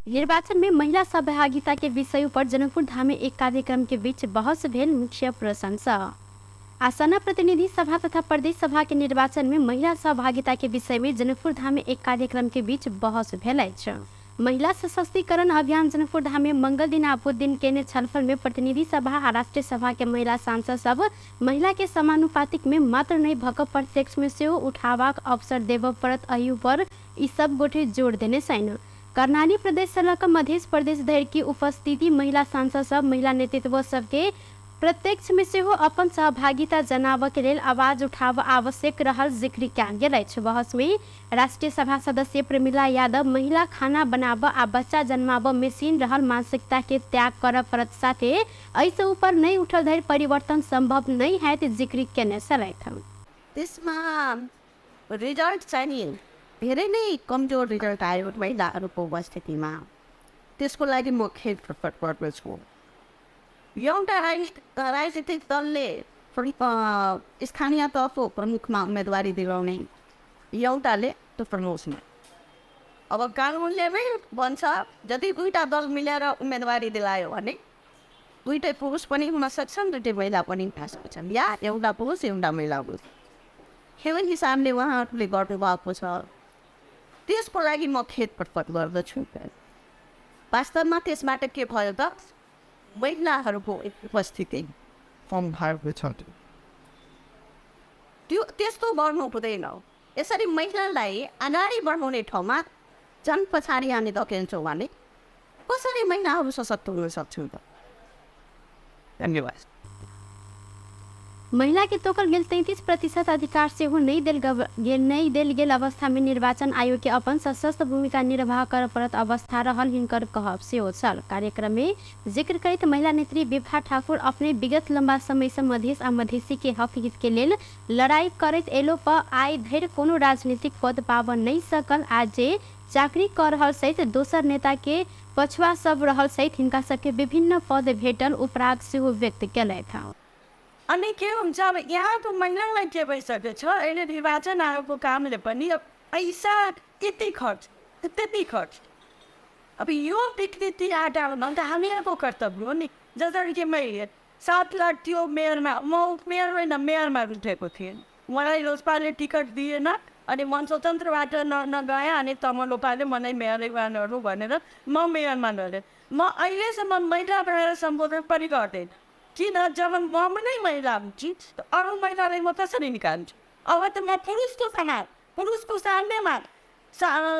निर्वाचन में महिला सहभागिता के विषय पर जनकपुर धाम में एक कार्यक्रम के बीच बहस भेल मुख्य प्रशंसा। आसन्न प्रतिनिधि सभा तथा प्रदेश सभा के निर्वाचन में महिला सहभागिता के विषय में जनकपुर धाम में एक कार्यक्रम के बीच बहस भेल अछि। महिला सशक्तिकरण अभियान जनकपुर धाम में मंगल दिन आ बुध दिन केने छलफल में प्रतिनिधि सभा आ राष्ट्रीय सभा के महिला सांसद सब महिला के समानुपातिक में मात्र नहि भऽ प्रत्यक्ष में सेहो उठाबाक अवसर देबऽ पड़त, एहि पर ई सब गोटे जोड़ देने छनि। कर्णाली प्रदेश से लऽ मध्य प्रदेश धरि की उपस्थिति महिला सांसद सब महिला नेतृत्व सबके प्रत्यक्ष में सेहो अपन सहभागिता जनाबऽ के लेल आवाज उठाबऽ आवश्यक रहल जिक्र कयल गेल अछि। बहस में राष्ट्रीय सभा सदस्य प्रमिला यादव महिला खाना बनाबऽ आ बच्चा जन्माबऽ मेसिन रहल मानसिकता के त्याग करऽ पड़त, साथे एहिसँ ऊपर नहि उठल धरि परिवर्तन संभव नहि हैत जिक्र केने छलथि। त्यसमा रिजल्ट चाहिँ धेरै नै कमजोर रिजल्ट आयो महिलाहरूको उपस्थितिमा। त्यसको लागि म खेद प्रकट गर्दछु। एउटा राजनीतिक दलले स्थानीय तहको प्रमुखमा उम्मेदवारी दिलाउने, एउटाले त्यो प्रमोसमा। अब कानुनले नै भन्छ यदि दुईवटा दल मिलेर उम्मेदवारी दिलायो भने दुईटै पुरुष पनि हुन सक्छन्, दुईटै महिला पनि हुन सक्छन्, या एउटा पुरुष एउटा महिला हुन्। यो हिसाबले उहाँहरूले गर्नुभएको छ, त्यसको लागि म खेद प्रकट गर्दछु। वास्तवमा त्यसबाट के भयो त, महिलाहरूको उपस्थिति कम भएको छ। त्यो त्यस्तो गर्नु हुँदैन। यसरी महिलालाई अगाडि बढाउने ठाउँमा झन् पछाडि हामी धकेल्छौँ भने कसरी महिलाहरू सशक्त हुन सक्छौँ त? धन्यवाद। महिला के तोकल गेल 33% अधिकार सेहो नहि देल गेल नहि देल गेल अवस्था में निर्वाचन आयोग के अपन सशक्त भूमिका निर्वाह कर पड़त अवस्था रहल हिनकर कहब सेहो छल। कार्यक्रम में जिक्र करैत महिला नेत्री विभा ठाकुर अपने विगत लंबा समय से मधेश आ मधेसी के हक हित के लेल लड़ाई करैत एलो पर आइ धरि कोनो राजनीतिक पद पाबऽ नहि सकल आ जे चाकरी कऽ रहल सहित दोसर नेता के पछुआ सब रहल सहित हिनका सबके विभिन्न पद भेटल उपराग सेहो व्यक्त केलथि। अनि के हुन्छ अब यहाँको महिलालाई के भइसकेको छ, अहिले निर्वाचन आयोगको कामले पनि अब पैसा यति खर्च त्यति खर्च, अब यो विकृति हटाउन त हामीहरूको कर्तव्य हो नि। जसरी कि मैले 7 लाख थियो मेयरमा, म उपमेयर होइन मेयरमा उठेको थिएँ, मलाई लोजपाले टिकट दिएन अनि म स्वतन्त्रबाट नगएँ अनि तमलोपाले मलाई मेयरै गर्नु भनेर म मेयरमा लडेँ। म अहिलेसम्म महिला भनेर सम्बोधन पनि गर्दैन, किन जब म नै महिला हुन्छु अरू महिलालाई म कसरी निकाल्छु? अब त म पुरुषको समाज पुरुषको सामनेमा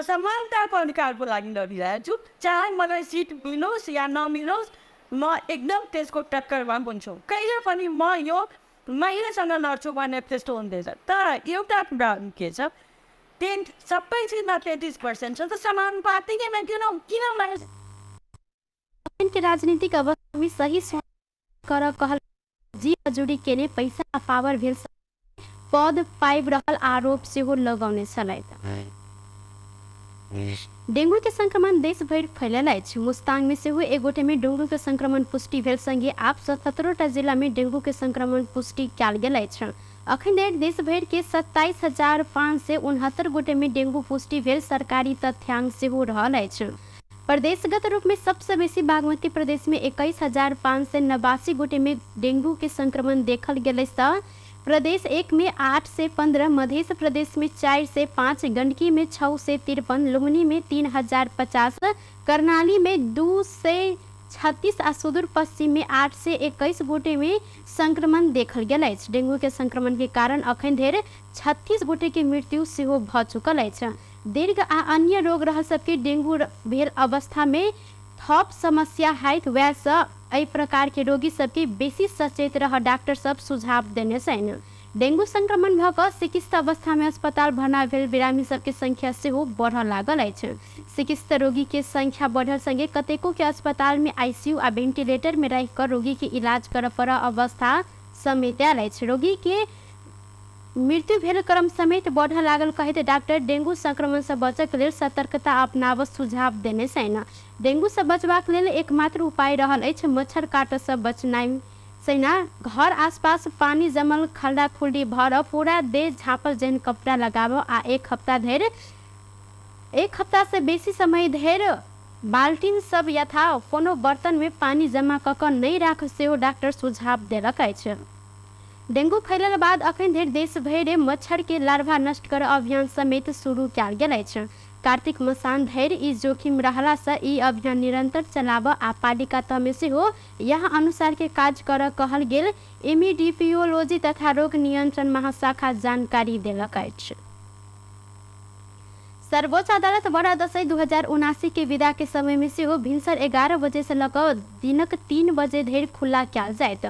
समानताको अधिकारको लागि लडिरहेको छु, चाहे मलाई सिट मिलोस् या नमिलोस् म एकदम त्यसको टक्करमा हुन्छु। कहिले पनि म यो महिलासँग लड्छु भन्ने त्यस्तो हुँदैछ। तर एउटा कुरा के छ, सबै चिजमा 33% छ त समानुपातिकैमा किन किन राजनीतिक अवस्था में सही कर कहल जी हजुरी केने पैसा आ पावर भेल पद पाबि रहल आरोप सेहो लगौने छलथि। डेंगू के संक्रमण देश भरि फैलल अछि। मुस्तांग में सेहो एक गोटे में डेंगू के संक्रमण पुष्टि भेल संगे आब 77टा जिला में डेंगू के संक्रमण पुष्टि कयल गेल अछि। अखन धरि देश भरि के 27,569 गोटे में डेंगू पुष्टि भेल सरकारी तथ्यांक सेहो रहल अछि। प्रदेशगत रूप में सबसे बेसी बागमती प्रदेश में 21,589 गोटे में डेंगू के संक्रमण देखल गेल अछि। प्रदेश 1 में 815, मध्य प्रदेश में 405, गंडकी में 653, लुम्बिनी में 3,050, कर्णाली में 236 आ सुदूर पश्चिम में 821 गोटे में संक्रमण देखल गेल अछि। डेंगू के संक्रमण के कारण अखन धरि 36 गोटे के मृत्यु सेहो भऽ चुकल अछि। दीर्घ आ अन्य रोग रहल सबके डेंगू भेल अवस्था में थप समस्या हैत, वएहसँ एहि प्रकार के रोगी सबके बेसी सचेत रह डॉक्टर सब सुझाव देने छनि। डेंगू संक्रमण भऽ कऽ चिकित्सा अवस्था में अस्पताल भर्ना भेल बिरामी सबके संख्या सेहो बढ़ऽ लागल अछि। चिकित्सा रोगी के संख्या बढ़ल संगे कतेको के अस्पताल में आईसीयू आ वेंटिलेटर में राखि कऽ रोगी के इलाज करऽ पड़ऽ अवस्था समेत आयल अछि। रोगी के मृत्यु भेल क्रम समेत बढ़ऽ लागल कहैत डॉक्टर डेंगू संक्रमण से बचऽ के लेल सतर्कता अपनाबऽ सुझाव देने छनि। डेंगू से बचबाक लेल एकमात्र उपाय रहल अछि मच्छर काटऽ से बचनाइ। सेना घर आसपास पानी जमल खल्ला खुल्डी भरऽ, पूरा देह झाँपल जेहन कपड़ा लगाबऽ आ एक हफ्ता से बेसी समय धरि बाल्टिन सब यथा कोनो बर्तन में पानी जमा कऽ कऽ नहि राख सेहो डाक्टर सुझाव देलक अछि। डेंगू फैलल बाद अखन धरि देश भरि मच्छर के लार्वा नष्ट कर अभियान समेत शुरू कयल गेल अछि। कार्तिक मसान धरि ई जोखिम रहला से ई अभियान निरंतर चलाबऽ आ पालिका तह में सेहो यह अनुसार के काज करऽ कहल गेल एमीडीपीओलॉजी तथा रोग नियंत्रण महाशाखा जानकारी देलक अछि। सर्वोच्च अदालत बड़ा दशैं 2079 के विदा के समय में सेहो भिनसर 11 बजे से लऽ कऽ दिनक 3 बजे धरि खुला कयल जायत।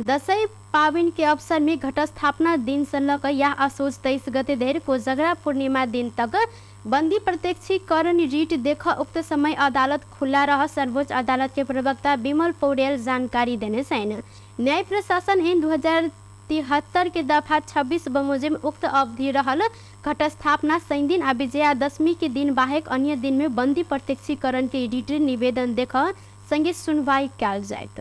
दशैं पाबनि के अवसर में घटस्थापना दिन से लऽ कऽ या असोज 23 गते धरि कोजगरा पूर्णिमा दिन तक बंदी प्रत्यक्षीकरण रिट देख उक्त समय अदालत खुला रह सर्वोच्च अदालत के प्रवक्ता विमल पौडेल जानकारी देने छनि। न्याय प्रशासन ऐन 2073 के दफा 26 बमोजिम उक्त अवधि रहल घटस्थापना शनि दिन आ विजयादशमी के दिन बाहेक अन्य दिन में बंदी प्रत्यक्षीकरण के रिट निवेदन देख संगे सुनवाई कयल जायत।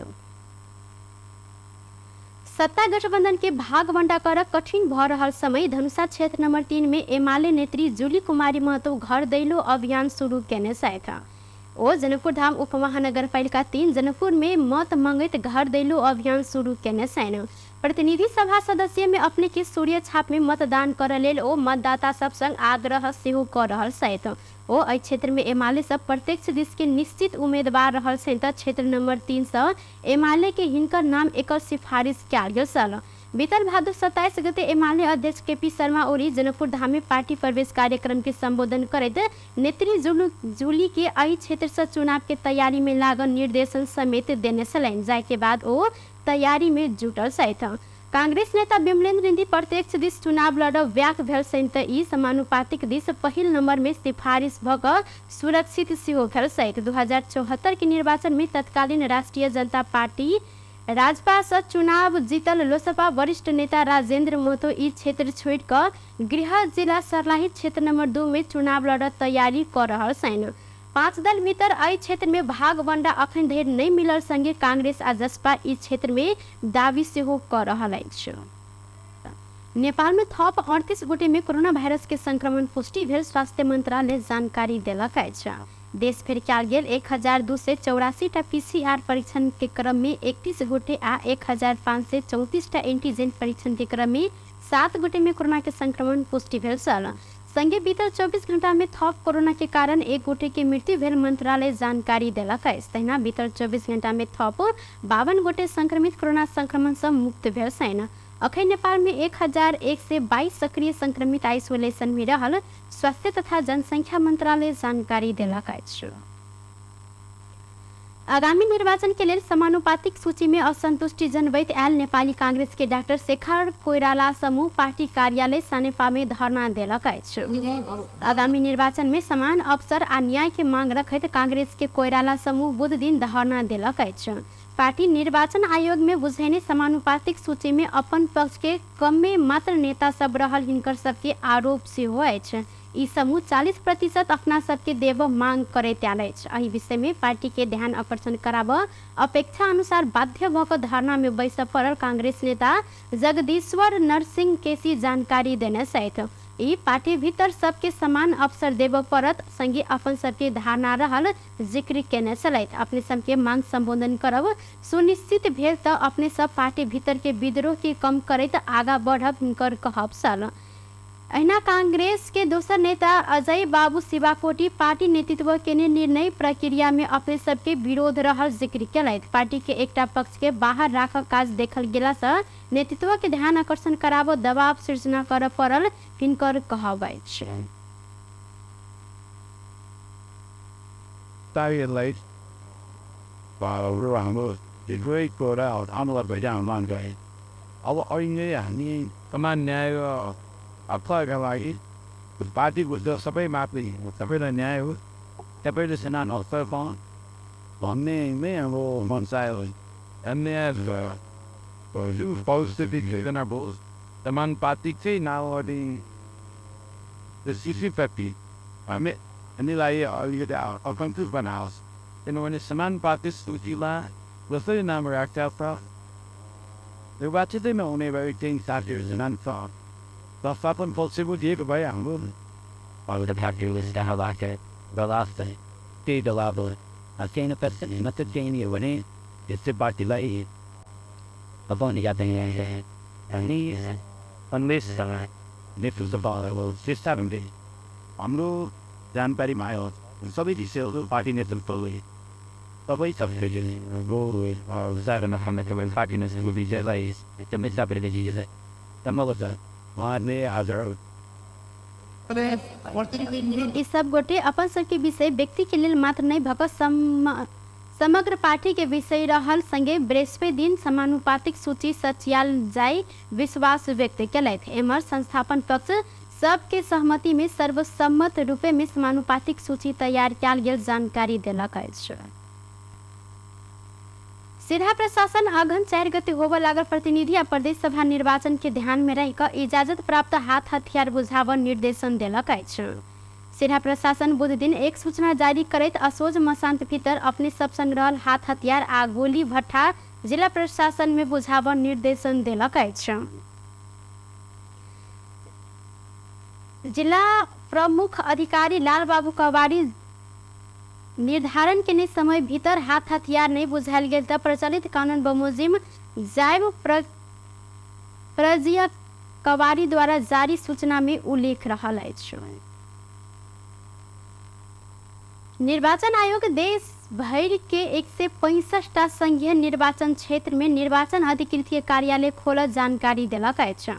सत्ता गठबंधन के भाग बंटा कर कठिन भऽ रहल समय धनुषा क्षेत्र नंबर 3 में एमाले नेत्री जुली कुमारी महतो घर दैलो अभियान शुरू केने छथि। ओ जनकपुर धाम उपमहानगरपालिका 3 जनकपुर में मत मंगैत घर दैलो अभियान शुरू केने छनि। प्रतिनिधि सभा सदस्य में अपने के सूर्य छाप में मतदान करऽ लेल ओ मतदाता सब संग आग्रह सेहो कऽ रहल छथि। ओ एहि क्षेत्र में एमाले सब प्रत्यक्ष दिस के निश्चित उम्मीदवार रहल छनि तऽ क्षेत्र नंबर 3 सँ एमाले के हिनकर नाम एकर सिफारिश कयल गेल छल। बीतल भादो 27 गते एमाले अध्यक्ष केपी शर्मा ओली जनकपुर धाम में पार्टी प्रवेश कार्यक्रम के संबोधन करैत नेत्री जुली के एहि क्षेत्र से चुनाव के तैयारी में लागल निर्देशन समेत देने छलनि, जाहि के बाद ओ तैयारी में जुटल छथि। कांग्रेस नेता विमलेन्द्र निधि प्रत्यक्ष दिस चुनाव लड़ब व्याक भेल छनि तऽ ई समानुपातिक दिस पहिल नंबर में सिफारिश भऽ कऽ सुरक्षित सेहो भेल छथि। 2074 के निर्वाचन में तत्कालीन राष्ट्रीय जनता पार्टी राजपा सँ चुनाव जीतल लोसपा वरिष्ठ नेता राजेंद्र महतो ई क्षेत्र छोड़ि कऽ गृह जिला सर्लाही क्षेत्र नंबर 2 में चुनाव लड़ऽ तैयारी कऽ रहल छनि। 5 दल भीतर एहि क्षेत्र में भागवंडा अखन धरि नहि मिलल संगे कांग्रेस आ जसपा ई क्षेत्र में दावी सेहो कऽ रहल अछि। नेपाल में थप 38 गोटे में कोरोना वायरस के संक्रमण पुष्टि भेल स्वास्थ्य मंत्रालय जानकारी देलक अछि। देश भरि कयल गेल 1284 टा पीसीआर परीक्षण के क्रम में 31 गोटे आ 1534 टा एंटीजन परीक्षण के क्रम में 7 गोटे में कोरोना के संक्रमण पुष्टि भेल छल। संगे बीतल 24 घंटा में थप कोरोना के कारण 1 गोटे के मृत्यु भेल मंत्रालय जानकारी देलक अछि। तहिना बीतल 24 घंटा में थप 52 गोटे संक्रमित कोरोना संक्रमण से मुक्त भेल छनि। अखन नेपाल में 1122 सक्रिय संक्रमित आइसोलेशन में रहल स्वास्थ्य तथा जनसंख्या मंत्रालय जानकारी देलक अछि। आगामी निर्वाचन के लेल समानुपातिक सूची में असंतुष्टि जनबैत आयल नेपाली कांग्रेस के डाक्टर शेखर कोइराला समूह पार्टी कार्यालय सानेपा में धरना देलक अछि। आगामी निर्वाचन में समान अवसर आ न्याय के मांग रखैत कांग्रेस के कोइराला समूह बुध दिन धरना देलक अछि। पार्टी निर्वाचन आयोग में बुझेने समानुपातिक सूची में अपन पक्ष के कमे मात्र नेता सब रहल हिनकर सबके आरोप सेहो अछि। ई समूह 40% अपना सबके देब मांग करैत आयल अछि। एहि विषय में पार्टी के ध्यान आकर्षण कराब अपेक्षा अनुसार बाध्य भऽ कऽ धरना में बैसऽ पड़ल कांग्रेस नेता जगदीश्वर नरसिंह केसी जानकारी देने छथि। ई पार्टी भीतर सबके समान अवसर देबऽ पड़त संगे अपन सबके धारणा रहल जिक्र केने छलथि। अपने सबके मांग संबोधन करब सुनिश्चित भेल तऽ अपने सब पार्टी भीतर के विद्रोह के कम करैत आगा बढ़ब हिनकर कहब छल। अहिना कांग्रेस के दोसर नेता अजय बाबू शिवाकोटी पार्टी नेतृत्व केने निर्णय प्रक्रिया में अपने सबके विरोध रहल जिक्र केलथि। पार्टी के एकटा पक्ष के बाहर राखक काज देखल गेला से नेतृत्व के ध्यान आकर्षण कराबऽ दबाव सृजना करऽ पड़ल हिनकर कहब अछि। समान न्याय अप्लाइका लागि पार्टीको सबै मापले सबैलाई न्याय हो, सबैले समान अवसर पाउन् भन्ने नै हाम्रो मनसाय हो। अन्याय परिस्थिति समानुपातिक चाहिँ नगर्ने हामी हामीलाई अलिकति असन्तुष्ट बनाओस्, किनभने समानुपातिक सूचीमा जसरी नाम राख्छ निर्वाचितै नहुने भए केही साथीहरू जान्छ संस्थापन पक्षको दिएको भए हाम्रो त्यही दल अब सानो मात्र चाहिने हो भने यस्तै पार्टीलाई नेतृत्व हाम्रो जानकारीमा आयो सबै विषयहरू पार्टी नेतृत्वले सबै पार्टी नेतृत्व विषयलाई एकदमै उहाँले आज ई सब गोटे अपन सबके विषय व्यक्ति के लेल मात्र नहि भऽ कऽ समग्र पार्टी के विषय रहल संगे बृहस्पति दिन समानुपातिक सूची सचियाल जाय विश्वास व्यक्त केलथि। एम्हर संस्थापन पक्ष सबके सहमति में सर्वसम्मत रूपे में समानुपातिक सूची तैयार कयल गेल जानकारी देलक अछि। सिरहा प्रशासन अघन 4 गते होबय लागल प्रतिनिधि आ प्रदेश सभा निर्वाचन के ध्यान में रहि कऽ इजाजत प्राप्त हाथ हथियार बुझाबऽ निर्देशन देलक अछि। सिरहा प्रशासन बुध दिन एक सूचना जारी करैत असोज मसान्त भीतर अपने सब संग रहल हाथ हथियार आ गोली भट्ठा जिला प्रशासन में बुझाबऽ निर्देशन देलक अछि। जिला प्रमुख अधिकारी लाल बाबू कवारी निर्धारण केने समय भीतर हाथ हथियार नहीं बुझायल गेल तऽ प्रचलित कानून बमोजिम जायब प्रजिया कवारी द्वारा जारी सूचना में उल्लेख रहल अछि। निर्वाचन आयोग देश भरि के 165टा संघीय निर्वाचन क्षेत्र में निर्वाचन अधिकृत के कार्यालय खोलल जानकारी देलक अछि।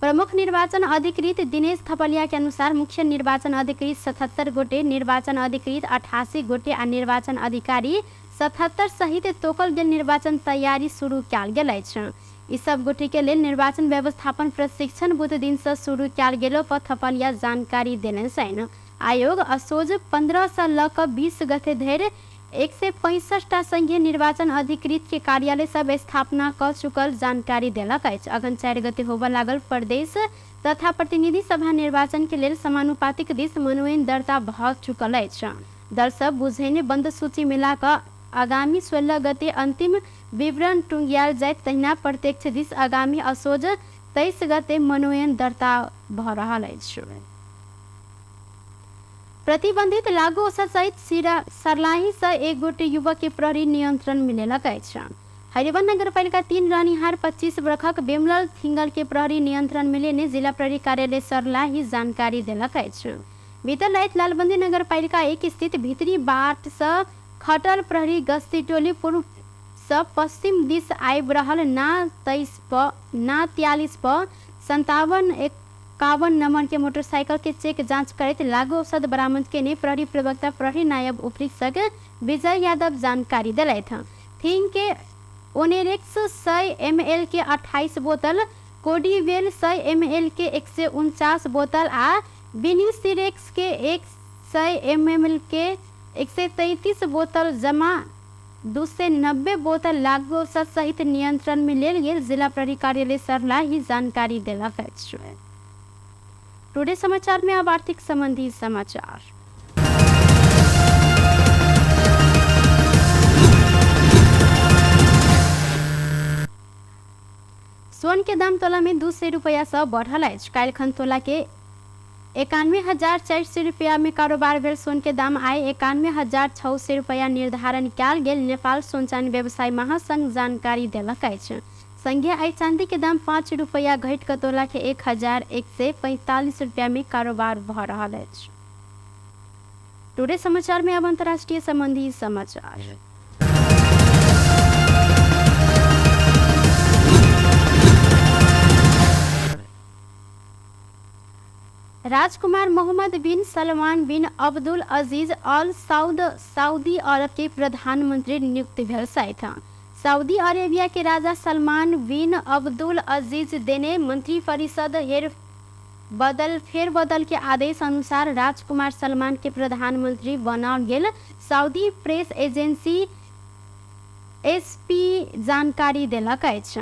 प्रमुख निर्वाचन अधिकृत दिनेश थपलिया के अनुसार मुख्य निर्वाचन अधिकृत 77 गोटे, निर्वाचन अधिकृत 88 गोटे आ निर्वाचन अधिकारी 77 सहित तोकल गेल निर्वाचन तैयारी शुरू कयल गेल अछि। ई सब गोटे के लेल निर्वाचन व्यवस्थापन प्रशिक्षण बुध दिन से शुरू कयल गेलो पर थपलिया जानकारी देने छनि। आयोग असोज 15 से लऽ कऽ 20 गते धरि 165टा संघीय निर्वाचन अधिकृत के कार्यालय सब स्थापना कऽ चुकल जानकारी देलक अछि। अगन 4 गते होबय लागल प्रदेश तथा प्रतिनिधि सभा निर्वाचन के लेल समानुपातिक दिस मनोनयन दर्ता भऽ चुकल अछि। दल सब बुझेने बंद सूची मिला कऽ आगामी 16 गते अंतिम विवरण टुंगियाल जायत, तहिना प्रत्यक्ष दिस आगामी असोज 23 गते मनोनयन दर्ता भऽ रहल अछि। प्रतिबंधित लागू औषध सहित सर्लाही से एक गोटे युवक के प्रहरी नियंत्रण में लेलक अछि। हरिवन नगरपालिका 3 रहनिहार 25 बरखक बेमलाल थिंगल के प्रहरी नियंत्रण में लेने जिला प्रहरी कार्यालय सर्लाही जानकारी देलक अछि। बीतल राति लालबंदी नगरपालिका 1 स्थित भीतरी बाट से खटल प्रहरी गश्ती टोली पूर्व से पश्चिम दिस आबि रहल ना 23 प ना 43 प 5751 नंबर के मोटरसाइकिल के चेक जांच करैत लागू औषध बरामद केने प्रहरी प्रवक्ता प्रहरी नायब उपरीक्षक विजय यादव जानकारी देलथि। थिंग के ओनेरेक्स 100 ml के 28 बोतल, कोडीवेल 100 ml के 149 बोतल आ बिनिसिरेक्स के 100 ml के 133 बोतल जमा 290 बोतल लागू औषध सहित नियंत्रण में लेल गेल जिला प्रहरी कार्यालय सर्लाही जानकारी देलक अछि। टुडे समाचार में अब आर्थिक संबंधी समाचार। सोन के दाम तोला में 200 रुपया से बढ़ल अछि। काल्हिखन तोला के 91,400 रुपया में कारोबार भेल सोन के दाम आइ 91,600 रुपया निर्धारण कयल गेल नेपाल सोन चानी व्यवसाय महासंघ जानकारी देलक अछि। संगे आइ चांदी के दाम 5 रुपया घटि कऽ तोला के 1,145 रुपया में कारोबार भऽ रहल अछि। टुडे समाचार में अब अंतर्राष्ट्रीय संबंधी समाचार। राजकुमार मोहम्मद बिन सलमान बिन अब्दुल अजीज अल सऊद सऊदी अरब के प्रधानमंत्री नियुक्त भेल छथि। सऊदी अरेबिया के राजा सलमान बिन अब्दुल अजीज देने मंत्री परिषद फेर बदल के आदेश अनुसार राजकुमार सलमान के प्रधानमंत्री बनाओल गेल सऊदी प्रेस एजेंसी एसपी जानकारी देलक अछि।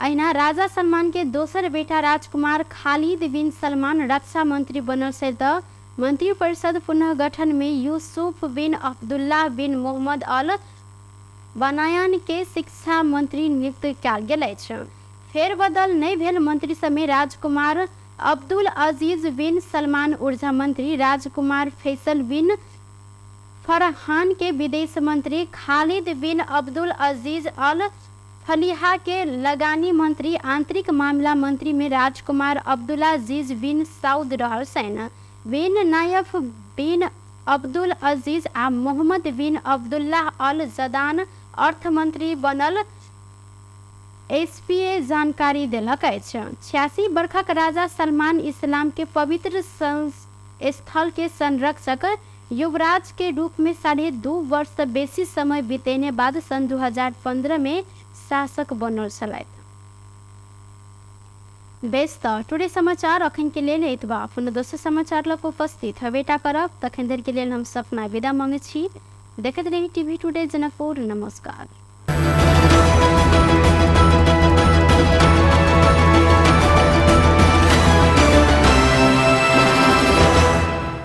अहिना राजा सलमान के दोसर बेटा राजकुमार खालिद बिन सलमान रक्षा मंत्री बनल से तऽ मंत्री परिषद पुनर्गठन में यूसुफ बिन अब्दुल्ला बिन मोहम्मद अल बनायन के शिक्षा मंत्री नियुक्त कयल गेल अछि। फेरबदल नहि भेल मंत्री सबमे राजकुमार अब्दुल अजीज बिन सलमान ऊर्जा मंत्री, राजकुमार फैसल बिन फरहान के विदेश मंत्री, खालिद बिन अब्दुल अजीज अल फलीहा के लगानी मंत्री, आंतरिक मामला मंत्री में राजकुमार अब्दुलाजीज बिन सऊद रहल छनि। बिन नायफ बिन अब्दुल अजीज आ मोहम्मद बिन अब्दुल्लाह अल जदान अर्थमंत्री बनल एसपीए जानकारी देलक अछि। 86 बरखक राजा सलमान इस्लाम के पवित्र स्थल के संरक्षक युवराज के रूप में 2.5 वर्ष से बेसी समय बितेने बाद सन् 2015 में शासक बनल छलथि। बेस त टुडे समाचार अखन के लेल एतबा। पुनः दोसर समाचार लग उपस्थित हवेटा करब, तखन देर के लेल हम सपना विदा मांगे छी। देखैत रही टीवी टुडे जनकपुर। नमस्कार।